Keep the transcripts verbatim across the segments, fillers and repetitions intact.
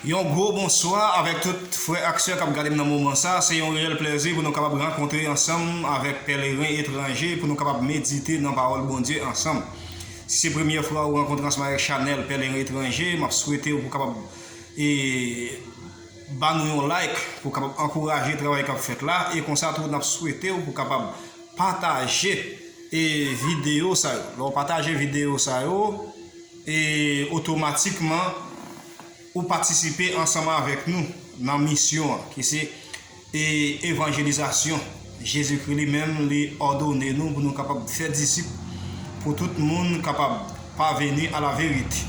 Yon gwo bonswa avèk tout frè ak sè k ap gade m nan moman sa. Se yon reyèl plèzi pou nou kapab rankontre ansanm avèk pèleren etranje, pou nou kapab medite nan pawòl Bondye ansanm. Si se premyè fwa ou rankontre ansanm avèk chanèl Pèleren Etranje, m ap swete w pou kapab, e, ba nou yon like, pou kapab ankouraje travay k ap fèt la, e konsa tou n ap swete w pou kapab pataje, e, videyo sa yo. Lè w pataje videyo sa yo, e, otomatikman, ou patisipe ansanm avèk nou nan misyon an, ki se, e, evanjelizasyon. Jezikri li menm, li òdone nou pou nou kapab fè disip, pou tout moun kapab parvenir à la vérité.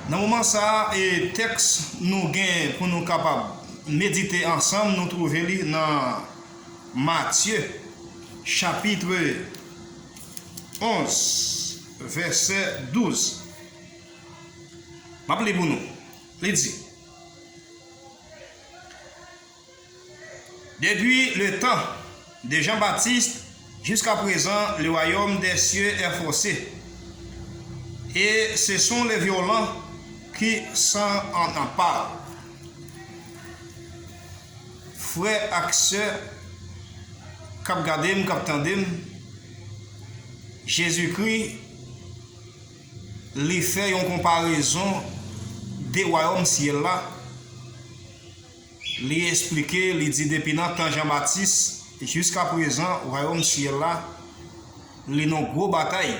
Nan moman sa a, e, tèks nou gen pou nou kapab medite ansanm, nou twouve li nan Matye, chapit onz, vèsè douz. M ap li pou nou. Li di, Depuis le temps de Jean-Baptiste jusqu'à présent, le royaume des cieux est forcé, et ce sont les violents qui s'en emparent. Frè ak sè k ap gade m, k ap tande m, Jezikri, li fè yon konparezon de wayòm syèl la. Li esplike, li di depi nan tan Jan Batis jiska prezan, wayòm syèl la, li nan gwo batay.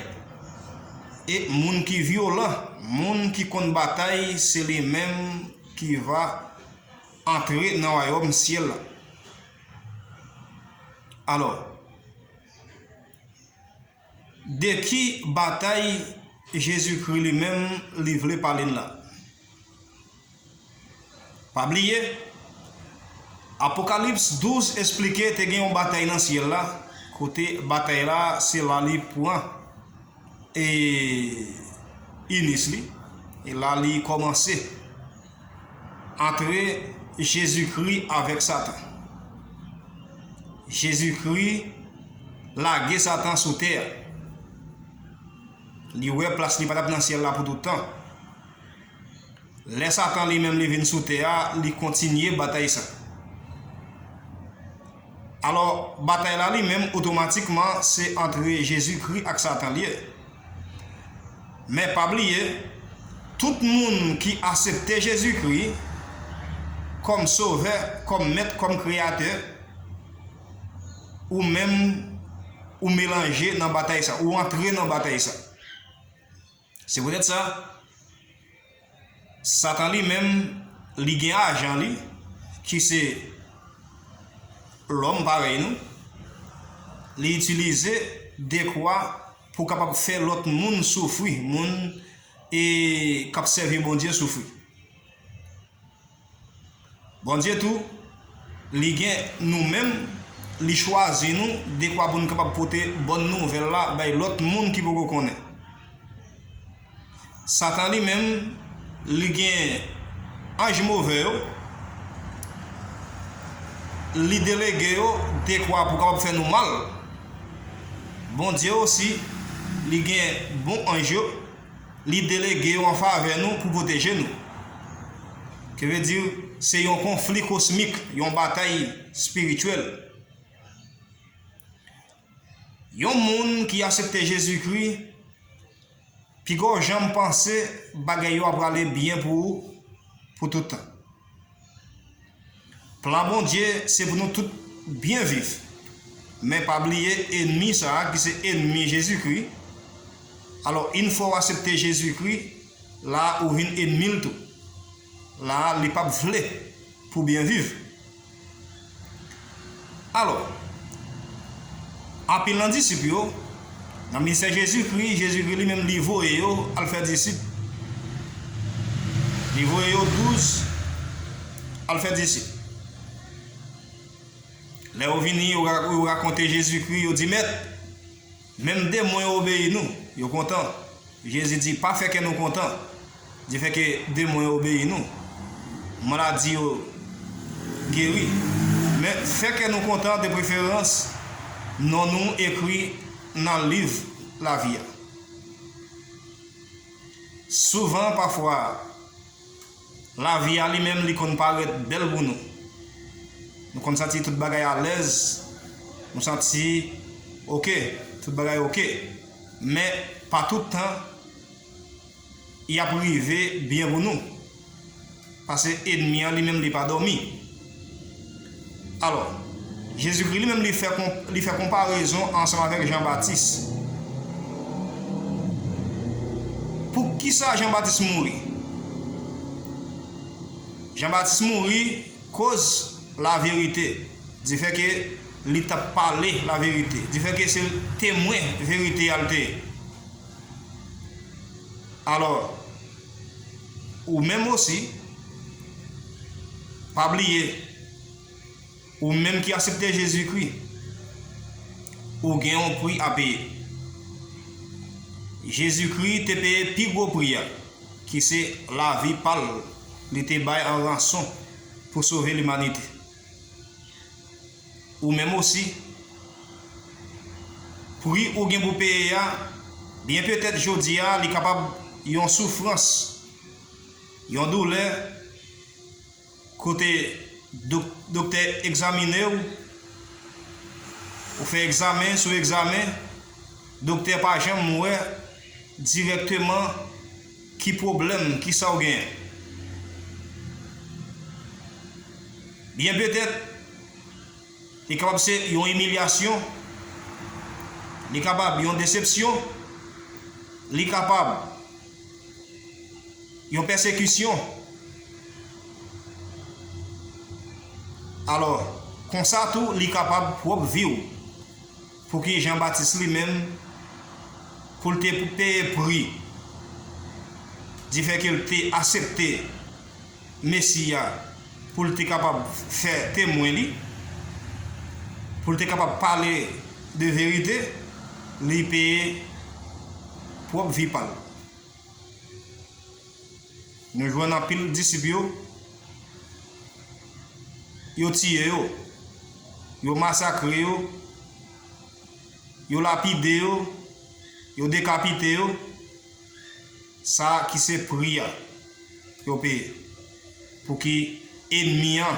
E moun ki vyolan, moun ki konn batay, se li menm ki va antre nan wayòm syèl la. Alò, de ki batay Jezikri li menm li vle pale n la? Pa bliye, Apokalips douz esplike te gen yon batay nan syèl la, kote batay la se la li pran e inis li, e la li kòmanse antre Jezikri avèk Satan. Jezikri lage Satan sou tè a. Li wè plas li pa t ap nan syèl la pou tout tan. Lè Satan li menm li vin sou tè a, li kontinye batay sa. Alò, batay la li menm, otomatikman, se antre Jezikri ak Satan li ye. Men pa bliye, tout moun ki aksepte Jezikri kòm Sovè, kòm Mèt, kòm Kreyatè, ou menm, ou melanje nan batay sa, ou antre nan batay sa. Se poutèt sa, Satan li menm, li gen ajan li, ki se lòm parèy nou, li itilize dekwa pou kapab fè lòt moun soufri, moun, e, k ap sèvi Bondye soufri. Bondye tou, li gen nou menm, li chwazi nou dekwa pou n kapab pote bòn nouvèl la bay lòt moun ki poko konnen. Satan li menm, li gen anj move yo, li delege yo dekwa pou kapab fè nou mal. Bondye osi, li gen bon anj yo, li delege yo an favè nou pou pwoteje nou. Ke vle di, se yon konfli kosmik, yon batay espirityèl. Yon moun ki aksepte Jezikri, piga w janm panse bagay yo ap prale byen pou ou pou tout tan. Plan Bondye se pou nou tout byen viv. Men pa bliye, ènmi sa a, ki se ènmi Jezikri, alò, yon fwa w aksepte Jezikri, la a ou vin ènmi l tou. La a li p ap vle pou byen viv. Alò, anpil nan disip yo, nan ministè Jezikri, Jezikri li menm li voye yo al fè disip. Li voye yo douz al fè disip. Lè yo vini, yo ra-, yo rakonte Jezikri, yo di, Mèt, menm demon yo obeyi nou. Yo kontan. Jezi di, pa fè kè nou kontan. Di fè ke demon yo obeyi nou. Maladi yo geri. Men fè kè nou kontan, de preferans, non nou ekri nan liv lavi a. Souvan, pafwa, Lavi a li menm, li konn parèt bèl pou nou. Nou konn santi tout bagay alèz, nou santi oke, tout bagay oke. Men pa tout tan y ap rive byen pou nou. Paske ènmi an li menm li pa dòmi. Alò, Jezikri li menm li fè kon-, li fè konparezon ansanm avèk Jan Batis. Poukisa Jan Batis mouri? Jan Batis mouri koz laverite, difèke li t ap pale laverite, difèke se temwen verite a l te ye. Alò, ou menm osi, pa bliye, ou menm ki aksepte Jezikri, ou gen yon pri a peye. Jezikri te peye pi gwo pri a, ki se lavi pa l. Li te bay an ranson pou sove limanite. Ou menm osi, pri ou gen pou peye a, byen petèt jodi a, li kapab yon soufrans, yon doulè, kote dok-, doktè egzamine w, ou fè egzamen sou egzamen, doktè pa janm wè dirèkteman ki pwoblèm, ki sa w genyen. Byen petèt, li kapab se yon imilyasyon, li kapab yon desepsyon, li kapab yon pèsekisyon. Alò, konsa tou, li kapab pwòp vi w. Pouki Jan Batis li menm, pou l te peye pri, difèke l te aksepte Mesi a, pou l te kapab fè temwen li, pou l te kapab pale de verite, li peye pwòp vi pa l. Nou jwenn anpil disip yo, yo tiye yo, yo masakre yo, yo lapide yo, yo dekapite yo. Sa ki se pri a yo peye. Pouki ènmi an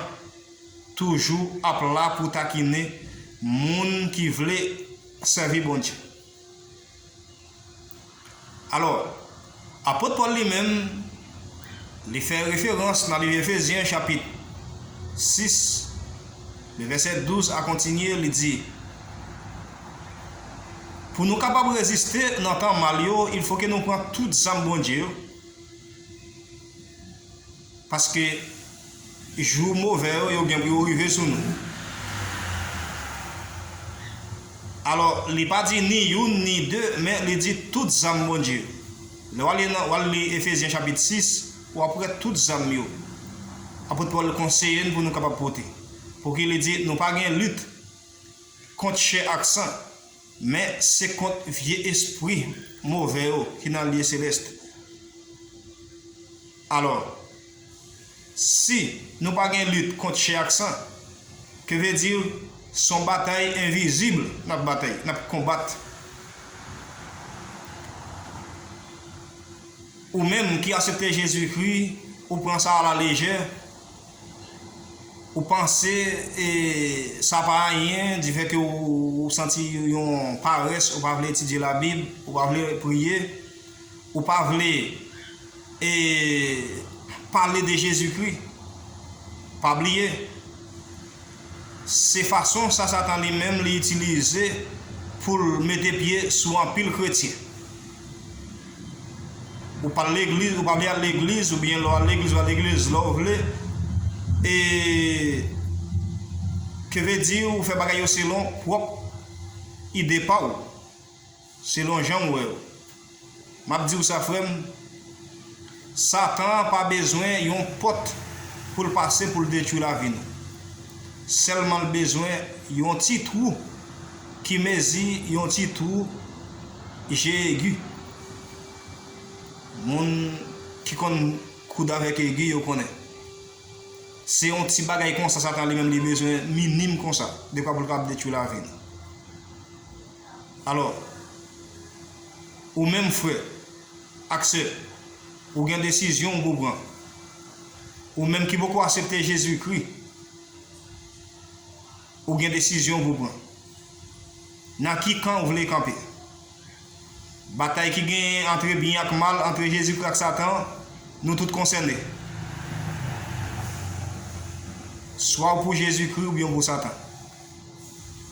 toujou ap la pou takinen moun ki vle sèvi Bondye. Alò, apot Pòl li menm, li fè referans nan liv Efezyen chapit sis, le vèsè douz a kontinye, li di, pou nou kapab reziste nan tan mal yo, il fo ke nou pran tout zam Bondye yo. Paske jou move yo, yo gen pou yo rive sou nou. Alò, li pa di ni youn, ni de, men li di tout zam Bondye. Lè w al li nan, w al li Efezyen chapit sis, w ap wè tout zam yo. Apot Pòl konseye n pou nou kapab pote. Pouki li di, nou pa gen lit kont chè ak san, men se kont vye espri move yo ki nan lye selès. Alò, si nou pa gen lit kont chè ak san, ke vle di, se yon batay envizib n ap batay, n ap konbat. Ou menm ki aksepte Jezikri, ou pran sa a la lejè, ou panse, e, sa pa anyen, difèke ou, ou santi yon parès, ou pa vle etidye Labib, ou pa vle priye, ou pa vle, e, pale de Jezikri. Pa bliye, se fason sa Satan li menm li itilize pou l mete pye sou anpil kretyen. Ou pa al legliz, ou pa vle al legliz, oubyen lè w al legliz, ou al legliz lè w vle. E ke vle di ou fè bagay yo selon pwòp ide pa w, selon jan w wè yo. M ap di w sa, frè m, Satan pa bezwen yon pòt pou l pase pou l detwi lavi nou. Sèlman l bezwen yon ti twou ki mezi yon ti twou je egi. Moun ki konn koud avèk egi yo konnen. Se yon ti bagay konsa Satan li menm li bezwen minim konsa, dekwa pou l kapab detwi lavi nou. Alò, ou menm frè ak sè, ou gen desizyon ou pou pran. Ou menm ki poko aksepte Jezikri, ou gen desizyon pou pran. Nan ki kan ou vle kanpe? Batay ki genyen antre byen ak mal, antre Jezikri ak Satan, nou tout konsène. Swa ou pou Jezikri oubyen ou pou Satan.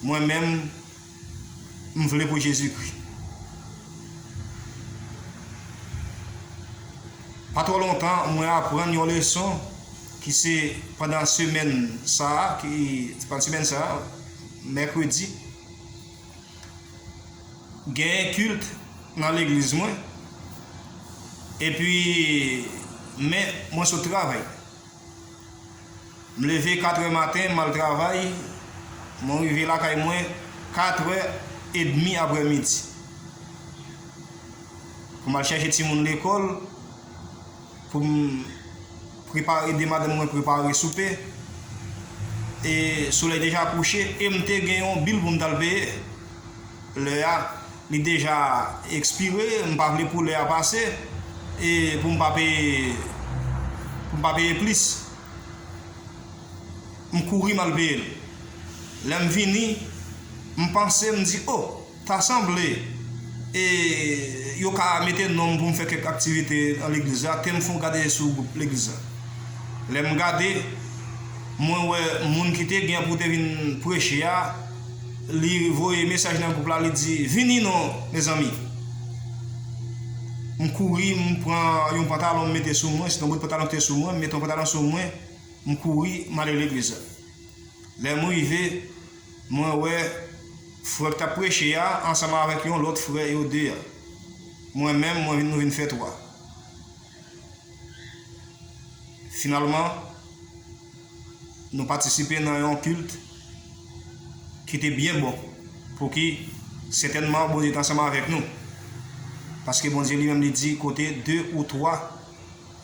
Mwen menm, m vle pou Jezikri. Pa twò lontan, mwen aprann yon leson ki se pandan semèn sa a, ki, pandan semèn sa a, mèkredi, genyen kilt nan legliz mwen, epi, men, mwen sot travay. M leve katrè maten, m al travay, mwen rive lakay mwen katrè edmi aprèmidi. Pou m al chèche timoun lekòl, pou m prepare, ede madanm mwen prepare soupe. E solèy deja kouche, e m te gen yon bil pou m t al peye. Lè a, li deja ekspire, m pa vle pou lè a pase, e pou m pa peye, pou m pa peye plis. M kouri m al peye l. Lè m vini, m panse, m di, o, ta sanble, e, yo ka mete non m pou m fè kèk aktivite nan legliz la, te m fon gade sou gwoup legliz la. Lè m gade, mwen wè moun ki te gen pou te vin preche a, li voye mesaj nan gwoup la, li di, "Vini non, mezanmi." M kouri, m pran yon pantalon, m mete sou mwen, se yon bout pantalon ki te sou mwen, m mete yon pantalon sou mwen, m kouri, m ale legliz la. Lè m rive, mwen wè frè k t ap preche a ansanm avèk yon lòt frè, yo de a. Mwen menm, mwen vin, nou vin fè twa. Finalman, nou patisipe nan yon kilt ki te byen bon, pou ki sètènman Bondye te ansanm avèk nou. Paske Bondye li menm li di, kote de ou twa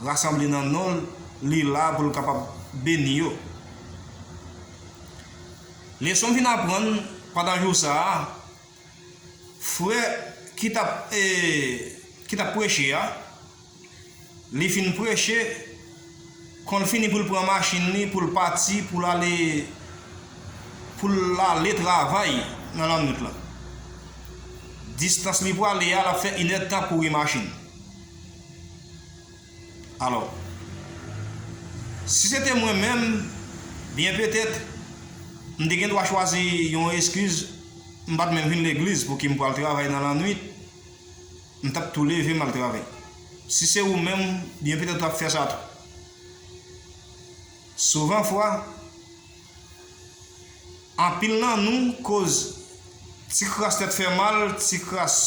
rasanble nan non l, li la pou l kapab beni yo. Leson m vin aprann pandan jou sa a, frè ki t ap, e, ki t ap preche a, li fin preche, kon l fini pou l pran machin li, pou l pati, pou l ale, pou l ale travay nan lannwit lan. Distans li prale a, l ap fè inèdtan kouri machin. Alò, si se te mwen menm, byen petèt, m te gen dwa chwazi yon eskiz, m pa t menm vin legliz pou ki m pral travay nan lannwit, m t ap tou leve m al travay. Si se ou menm, byen petèt ou t ap fè sa tou. Souvan fwa, anpil nan nou koz ti kras tèt fè mal, ti kras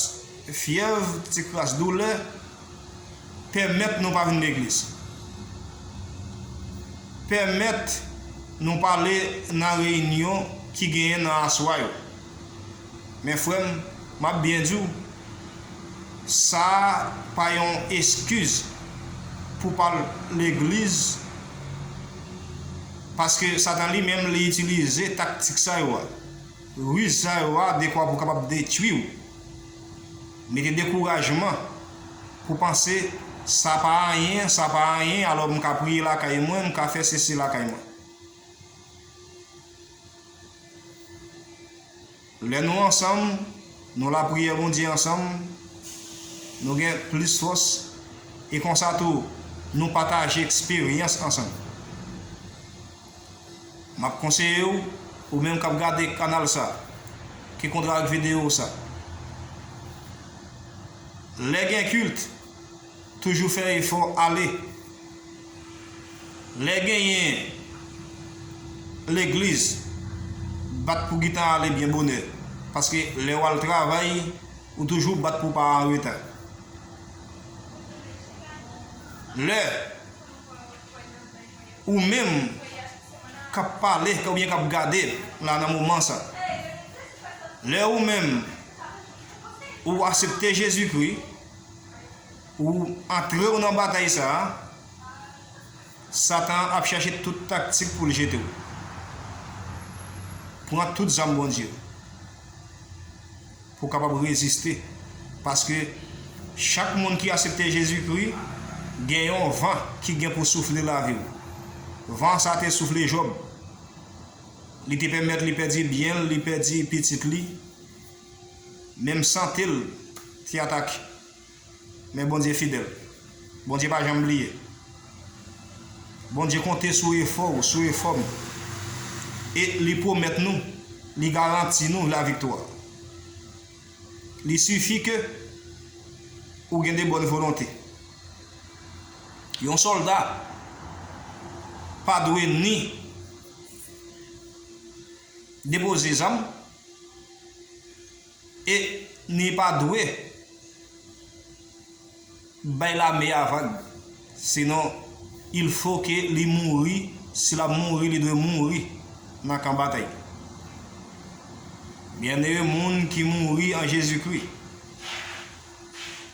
fyèv, ti kras doulè pèmèt nou pa vin legliz. Pèmèt nou pa ale nan reyinyon ki genyen nan aswè yo. Men frè m, m ap byen di w, sa a pa yon eskiz pou pa al legliz, paske Satan li menm li itilize taktik sa yo a, riz sa yo a, dekwa pou kapab detwi w, mete dekourajman, pou panse sa pa anyen, sa pa anyen, alò m ka priye lakay mwen, m ka fè sesi lakay mwen. Lè nou ansanm, nou lapriyè Bondye ansanm, nou gen plis fòs, e konsa tou, nou pataje eksperyans ansanm. M ap konseye w, ou menm k ap gade kanal sa, ki kontre ak videyo sa, lè gen kilt, toujou fè efò ale. Lè genyen legliz, bat pou gentan ale byen bonè. Paske lè w al travay, ou toujou bat pou pa anreta. Lè ou menm k ap pale oubyen k ap gade la nan moman sa, lè ou menm ou aksepte Jezikri, ou antre w nan batay sa a, Satan ap chèche tout taktik pou l jete w. Pran tout zam Bondye pou w kapab reziste. Paske chak moun ki aksepte Jezikri, gen yon van ki gen pou soufle lavi w. Van sa te soufle Jòb. Li te pèmèt li pèdi byen l, li pèdi pitit li. Menm sante l te atake. Men Bondye fidèl. Bondye pa janm bliye. Bondye konte sou efò w, sou efò m. E li pwomèt nou, li garanti nou laviktwa. Li sifi ke ou gen de bòn volonte. Yon sòlda pa dwe ni depoze zam e ni pa dwe bay lame a vag. Sinon, il faut que li mouri. Si l ap mouri, li dwe mouri nan kan batay. Byennere moun ki mouri an Jezikri.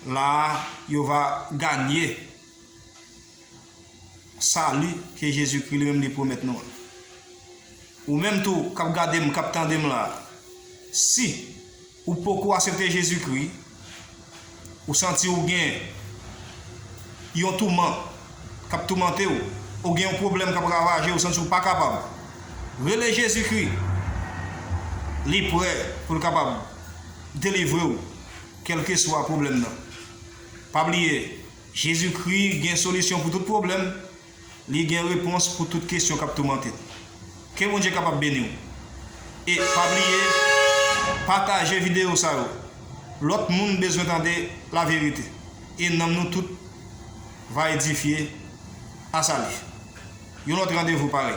La, yo va ganye sali ke Jezikri li menm li pwomèt nou an. Ou menm tou k ap gade m, k ap tande m la, si ou poko aksepte Jezikri, ou santi ou gen yon touman k ap toumante w, ou gen yon pwoblèm k ap ravaje w, ou santi ou pa kapab, rele Jezikri. Li prè pou l kapab delivre w, kèlkeswa pwoblèm nan. Pa bliye, Jezikri gen solisyon pou tout pwoblèm. Li gen repons pou tout kesyon k ap toumante n. Ke Bondye kapab beni w. E pa bliye, pataje videyo sa yo. Lòt moun bezwen tande laverite. E nanm nou tout va edifye a sali. Yon lòt randevou parèy.